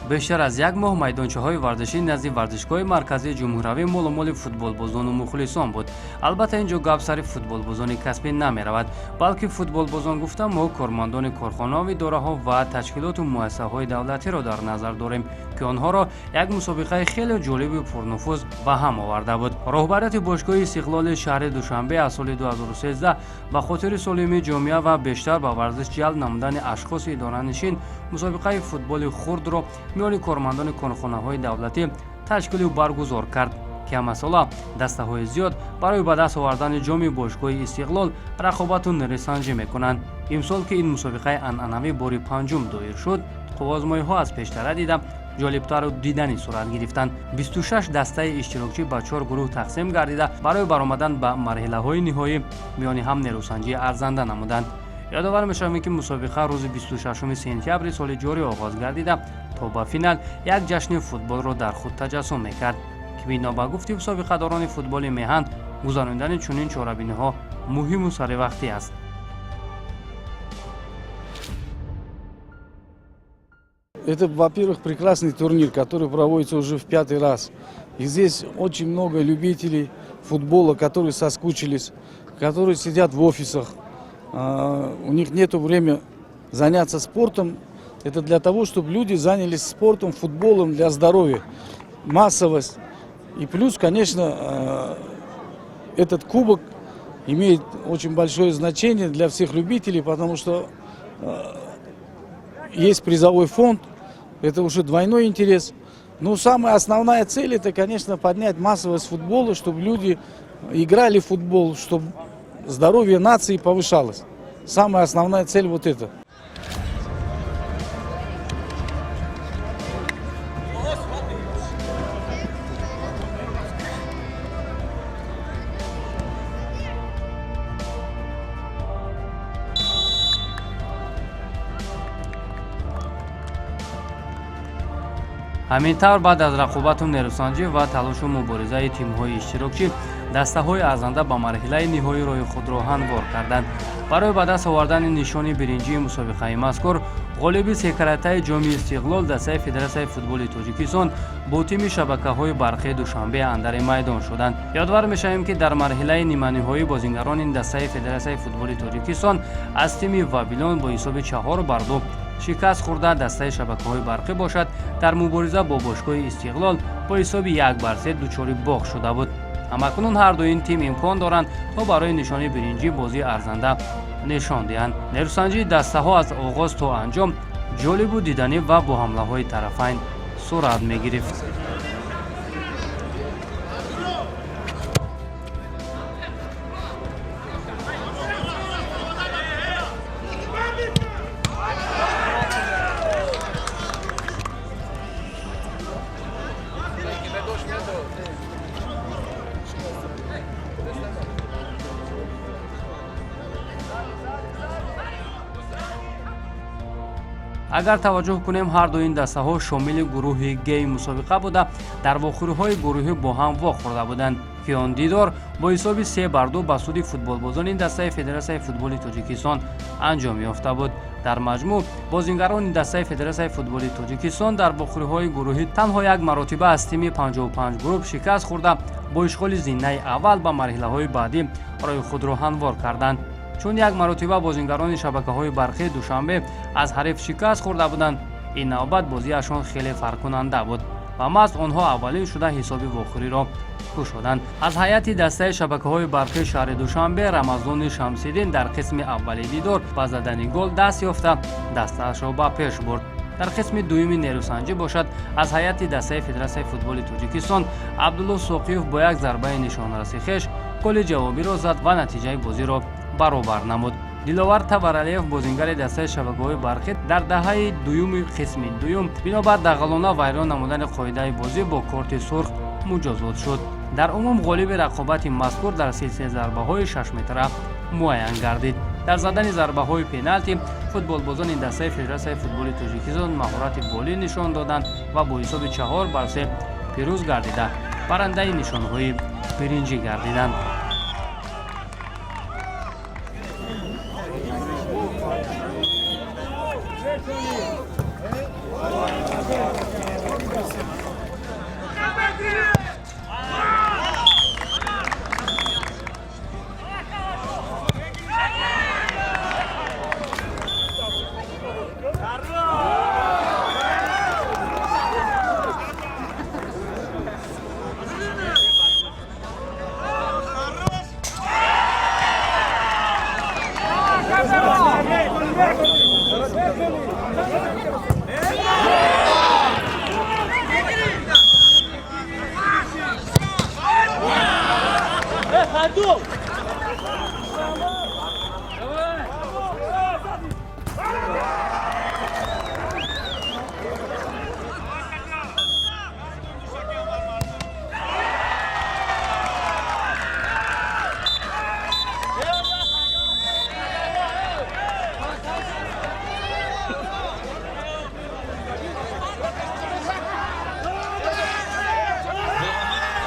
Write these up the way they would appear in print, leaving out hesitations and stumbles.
Бештар аз як моҳ майдончаҳои варзишӣ назди варзишгоҳи марказии ҷумҳуравӣ молумоли футболбозону мухлисон буд. Албатта, ин ҷо гап сари футболбозони касбӣ намеравад, балки футболбозон гуфта мо кормандони корхонаҳо, идораҳо ва ташкилоту муассисаҳои давлатиро дар назар дорем, ки онҳоро як мусобиқаи хеле ҷолибу пурнуфуз ба ҳам оварда буд. Роҳбарияти бошгоҳи Истиқлоли шаҳри Душанбе аз соли 2013 ба хотири солимии ҷомеа ва бештар ба варзиш ҷалб намудани ашхоси идоранишин мусобиқаи футболи хурдро миёни кормандони корхонаҳои давлатӣ ташкилу баргузор кард, ки ҳамасола дастаҳои зиёд барои ба даст овардани ҷоми бошгоҳи Истиқлол рақобату нерӯсанҷӣ мекунанд. Имсол, ки ин мусобиқаи анъанавӣ бори панҷум доир шуд, қувваозмоиҳо аз пештара дида ҷолибтару диданӣ сурат гирифтанд. 26 дастаи иштирокчӣ ба чор гурӯҳ тақсим гардида, барои баромадан ба марҳилаҳои ниҳоӣ миёни ҳам нерӯсанҷии арзанда намуданд. Ёдовар мешавем, ки мусобиқа рӯзи 26 сентябри соли ҷорӣ оғоз гардида, то ба финал як ҷашни футболро дар худ таҷассум мекард, ки бино ба гуфти мусобиқадорони футболи меҳан гузаронидани чунин чорабиниҳо муҳиму саривақтӣ аст. Это, во-первых, прекрасный турнир, который проводится уже в пятый раз. И здесь очень много любителей футбола, которые соскучились, которые сидят в офисах. У них нет времени заняться спортом. Это для того, чтобы люди занялись спортом, футболом для здоровья. Массовость. И плюс, конечно, этот кубок имеет очень большое значение для всех любителей, потому что есть призовой фонд, это уже двойной интерес. Но самая основная цель — это, конечно, поднять массовость футбола, чтобы люди играли в футбол, чтобы здоровье нации повышалось. Самая основная цель вот это. Ҳамин тавр, баъд аз рақобату нерӯсанҷӣ ва талошу муборизаи тимҳои иштирокчӣ, дастаҳои арзанда ба марҳилаи ниҳоӣ роҳи худро ҳамвор карданд. Барои ба даст овардани нишони биринҷии мусобиқаи мазкур ғолиби секаратаи ҷоми Истиқлол, дастаи Федератсияи футболи Тоҷикистон бо тими шабакаҳои барқии Душанбе андари майдон шуданд. Ёдвар мешавем, ки дар марҳилаи ниманиҳоӣ бозингарони дастаи Федератсияи футболи Тоҷикистон аз тими Вавилон бо ҳисоби 4-2 шикаст хӯрда, дастаи шабакаҳои барқӣ бошад, дар мубориза бо бошгоҳи Истиқлол бо ҳисоби 1-3 дучори бохт шуда буд. Ҳамакнун ҳарду ин тим имкон доранд, то барои нишони биринҷӣ бозии арзанда нишон диҳанд. Нерӯсанҷии дастаҳо аз оғоз то анҷом ҷолибу диданӣ ва бо ҳамлаҳои тарафайн сурат мегирифт. Агар таваҷҷӯҳ кунем, ҳарду ин дастаҳо шомили гурӯҳи Гей мусобиқа буда, дар вохӯриҳои гурӯҳӣ бо ҳам вохӯрда буданд, ки он дидор бо ҳисоби 3-2 ба суди футболбозони дастаи Федератсияи футболи Тоҷикистон анҷом ёфта буд. Дар маҷмӯъ бозингарони дастаи Федератсияи футболи Тоҷикистон дар вохӯриҳои гурӯҳӣ танҳо як маротиба аз тими 55 Груп шикаст хӯрда, бо ишғоли зинаи аввал ба марҳилаҳои баъдӣ роҳи худро ҳамвор карданд. Чун як маротиба бозингарони шабакаҳои барқии Душанбе аз ҳариф шикаст хӯрда буданд, ин навбат бозиашон хеле фарқкунанда буд ва маҳз онҳо аввалин шуда ҳисоби вохӯриро кушоданд. Аз ҳайати дастаи шабакаҳои барқии шаҳри Душанбе Рамазони Шамсиддин дар қисми аввали дидор ба задани гол даст ёфта, дастаашро ба пеш бурд. Дар қисми дуюми нерӯсанҷӣ бошад, аз ҳайати дастаи Федератсияи футболи Тоҷикистон Абдулло Соқиев бо як зарбаи нишонраси хеш голи ҷавобиро зад ва натиҷаи бозиро баробар намуд. Диловар Таваралиев, бозингари дастаи шабакаҳои барқӣ, дар даҳаи дуюми қисми дуюм бинобар дағалона вайрон намудани қоидаи бозӣ бо корти сурх муҷозот шуд. Дар умум ғолиби рақобати мазкур дар силсилаи зарбаҳои шашметра муайян гардид. Дар задани зарбаҳои пеналти футболбозони дастаи Федератсияи футболи Тоҷикистон маҳорати болӣ нишон доданд ва бо ҳисоби 4-3 пирӯз гардида, барандаи нишонҳои биринҷӣ гардиданд.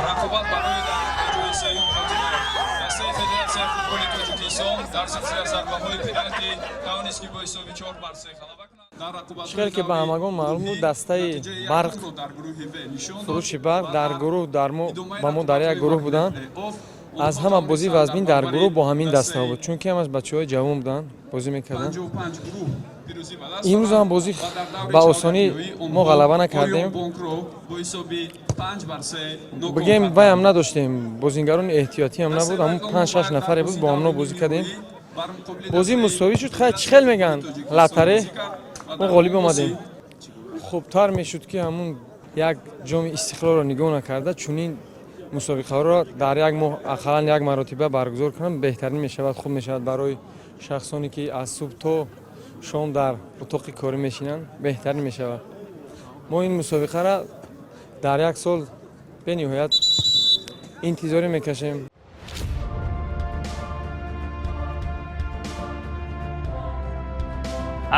Рақобат барои ҷои сеюм хотима. Дастаи Федератсияи футболи Тоҷикистон дар силсила зарбаҳои пеналтӣ тавонист, ки бо ҳисоби 4-3 ғалаба кунад. Чӣ ки ба ҳамагон маълум буд, дастаи Барқ, Фурӯши Барқ дар гурӯҳ дар мо ба мо дар як гурӯҳ буданд. Аз ҳама бозӣ вазмин дар гурӯҳ бо ҳамин дастаҳо буд, чунки ҳамаш бачаҳои ҷавон буданд, бозӣ мекарданд. Имрӯз ҳам бозӣ ба осонӣ мо ғалаба накардем. Бигем, вайам надоштем, бозингарони эҳтиётиам набуд, ҳамун панҷ шаш нафаре буд, бо ҳамно бозӣ кардем. Бозӣ мусовӣ шуд. Хай, чӣ хел мегӯянд, латаре мо ғолиб омадем. Хубтар мешуд, ки ҳамун як Ҷоми Истиқлолро нигоҳ накарда, чунин мусобиқаҳоро дар як моҳ ақаллан як маротиба баргузор кунам, беҳтарин мешавад, хуб мешавад барои шахсоне, ки аз субҳ то шом дар утоқи корӣ мешинанд, беҳтарин мешавад. Мо ин мусобиқаро дар як сол бениҳоят интизорӣ мекашем.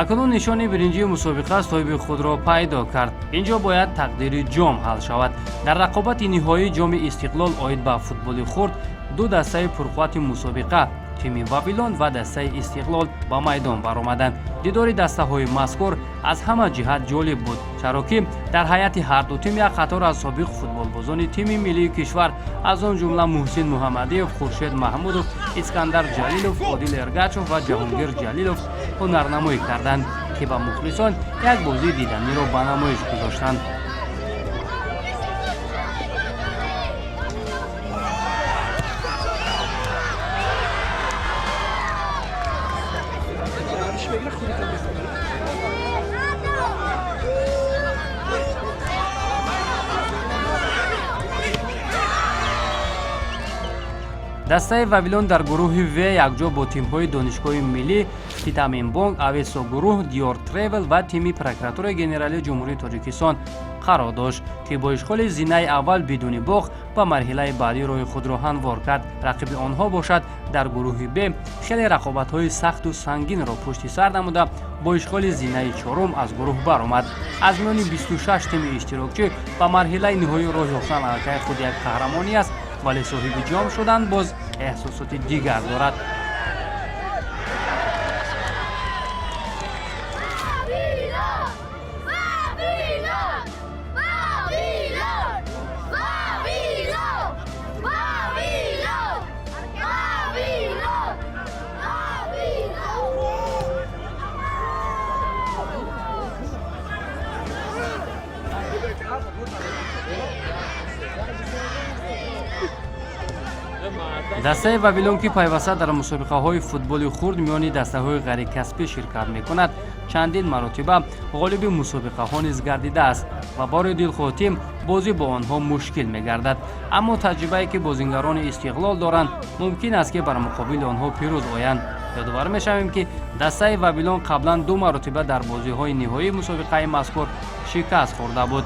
Акнун нишони биринҷии мусобиқа соҳиби худро пайдо кард. Ин ҷо бояд тақдири ҷом ҳал шавад. Дар рақобати ниҳоии Ҷоми Истиқлол оид ба футболи хурд ду дастаи пурқуввати мусобиқа, тими Вавилон ва дастаи Истиқлол, ба майдон баромаданд. Дидори дастаҳои мазкур аз ҳама ҷиҳат ҷолиб буд, чаро ки дар ҳайати ҳарду тим як қатор аз собиқ футболбозони тими миллии кишвар, аз он ҷумла Муҳсин Муҳаммадиев, Хуршед Маҳмудов, Искандар Ҷалилов, Одил Эргачов ва Ҷаҳонгир Ҷалилов ҳунарнамоӣ карданд, ки ба мухлисон як бозии диданиро ба намоиш гузоштанд. Дастаи Вавилон дар гурӯҳи В якҷо бо тимҳои Донишгоҳи миллӣ, Спитаменбонк, Авесто гурӯҳ, Диёр Тревел ва тими Прокуратураи Генералии Ҷумҳурии Тоҷикистон қарор дошт, ки бо ишғоли зинаи аввал бидуни бохт ба марҳилаи баъдӣ роҳи худро ҳамвор кард. Рақиби онҳо бошад, дар гурӯҳи Б хеле рақобатҳои сахту сангинро пушти сар намуда, бо ишғоли зинаи чорум аз гурӯҳ баромад. Аз миёни 26 тими иштирокчӣ ба марҳилаи ниҳоӣ роҳ ёфтан аллакай худ як қаҳрамонӣ аст, вале соҳиби ҷом шудан боз эҳсосоти дигар дорад. Вавилон! Вавилон! Вавилон! Вавилон! Вавилон! Вавилон! Вавилон! Дастаи Вавилон, ки пайваста дар мусобиқаҳои футболи хурд миёни дастаҳои ғайрикасбӣ ширкат мекунад, чандин маротиба ғолиби мусобиқаҳо низ гардидааст ва бори дилхоҳ тим бозӣ бо онҳо мушкил мегардад. Аммо таҷрибае, ки бозингарони Истиқлол доранд, мумкин аст, ки бар муқобили онҳо пирӯз оянд. Ёдовар мешавем, ки дастаи Вавилон қаблан ду маротиба дар бозиҳои ниҳоии мусобиқаи мазкур шикаст хӯрда буд.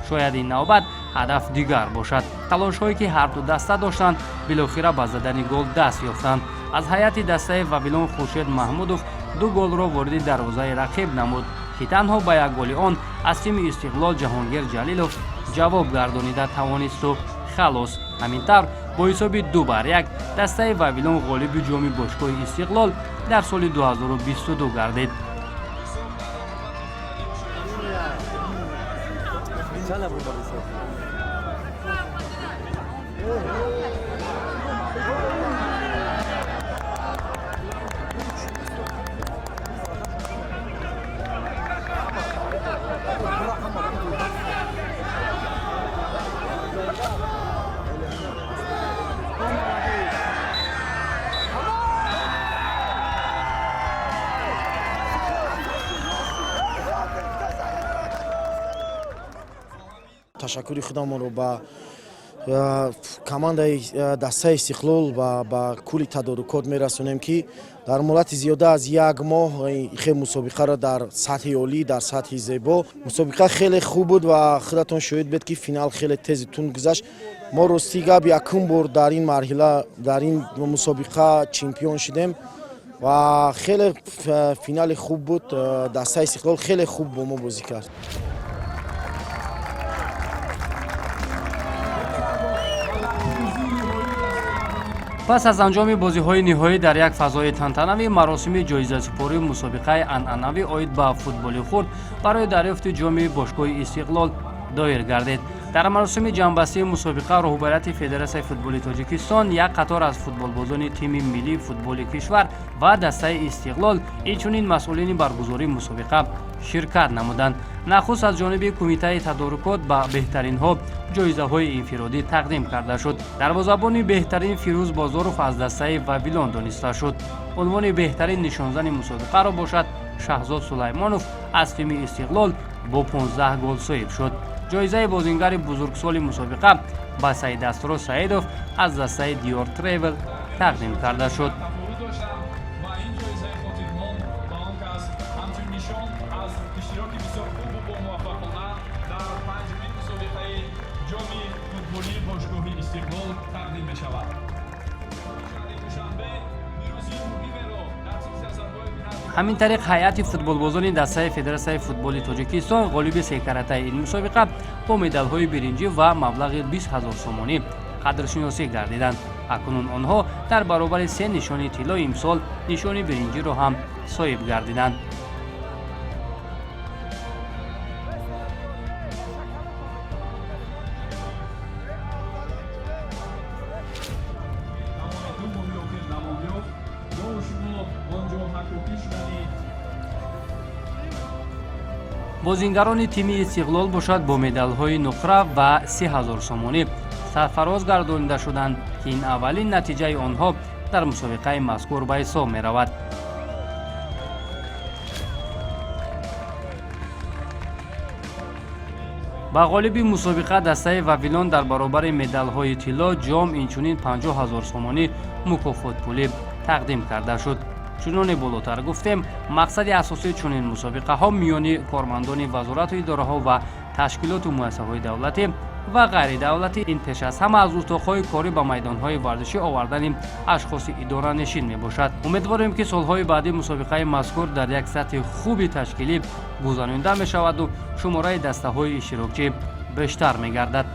Шояд ин навбат ҳадаф дигар бошад. Талошҳое, ки ҳарду даста доштанд, билохира ба задани гол даст ёфтанд. Аз ҳайати дастаи Вавилон Хуршед Маҳмудов ду голро вориди дарвозаи рақиб намуд, ки танҳо ба як голи он аз тими Истиқлол Ҷаҳонгир Ҷалилов ҷавоб гардонида тавонисту халос. Ҳамин тавр, бо ҳисоби 2-1 дастаи Вавилон ғолиби ҷоми бошгоҳи Истиқлол дар соли 2022 гардид. Чанд нафар? Ташаккури худамонро ба командаи дастаи Истиқлол ва ба кулли тадорукот мерасонем, ки дар муддати зиёда аз як моҳ хел мусобиқаро дар сатҳи олӣ, дар сатҳи зебо. Мусобиқа хеле хуб буд ва худатон шоҳид буд, ки финал хеле тези тунд гузашт. Мо, ростӣ гап, якум бор дар ин марҳила, дар ин мусобиқа чемпион шудем ва хеле финали хуб буд. Дастаи Истиқлол хеле хуб бо мо бозӣ кард. Пас аз анҷоми бозиҳои ниҳоӣ дар як фазои тантанавӣ маросими ҷоизасупории мусобиқаи анъанавӣ оид ба футболи хурд барои дарёфти ҷоми бошгоҳи Истиқлол доир гардид. Дар маросими ҷамъбастии мусобиқа роҳбарияти Федератсияи футболи Тоҷикистон, як қатор аз футболбозони тими миллии футболи кишвар ва дастаи Истиқлол, инчунин масъулини баргузории мусобиқа ширкат намуданд. Нахуст аз ҷониби кумитаи тадорукот ба беҳтаринҳо ҷоизаҳои инфиродӣ тақдим карда шуд. Дарвозабони беҳтарин Фирӯз Бозоров аз дастаи Вавилон дониста шуд. Унвони беҳтарин нишонзани мусобиқаро бошад, Шаҳзод Сулаймонов аз тими Истиқлол бо 15 гол соҳиб шуд. Ҷоизаи бозингари бузургсоли мусобиқа ба Саидасро Саидов аз дастаи Диёр Тревел тақдим карда шуд. Тафовут доштанд ва ин ҷоизаи хотирмон ба он кас ҳамчун нишон аз иштироки бисёр хубу бомуваффақона дар панҷумин мусобиқаи ҷоми футболии бошгоҳи Истиқлол тақдим мешавад. Шаҳри Душанбе пирӯзии муҳимеро дар силсила зарбаҳои пеналтӣ Ҳамин тариқ, ҳайати футболбозони дастаи Федератсияи футболи Тоҷикистон, ғолиби секаратаи ин мусобиқа, бо медалҳои биринҷӣ ва маблағи 20 ҳазор сомонӣ қадршиносӣ гардиданд. Акнун онҳо дар баробари се нишони тилло имсол нишони биринҷиро ҳам соҳиб гардиданд. Тамоми 2 моҳи охир давом ёфт, мо шумо он ҷо ҳаккокӣ шудани Бозингарони тими Истиқлол бошад, бо медалҳои нуқра ва 30 000 сомонӣ сарфароз гардонида шуданд, ки ин аввалин натиҷаи онҳо дар мусобиқаи мазкур ба ҳисоб меравад. Ба ғолиби мусобиқа, дастаи Вавилон, дар баробари медалҳои тилло, ҷом, инчунин 50 ҳазор сомонӣ мукофотпулӣ тақдим карда шуд. Чуноне болотар гуфтем, мақсади асосии чунин мусобиқаҳо миёни кормандони вазорату идораҳо ва ташкилоту муассисаҳои давлатӣ ва ғайридавлатӣ ин пеш аз ҳама аз утоқҳои корӣ ба майдонҳои варзишӣ овардани ашхоси идоранишин мебошад. Умедворем, ки солҳои баъдӣ мусобиқаи мазкур дар як сатҳи хуби ташкилӣ гузаронида мешаваду шумораи дастаҳои иштирокчӣ бештар мегардад.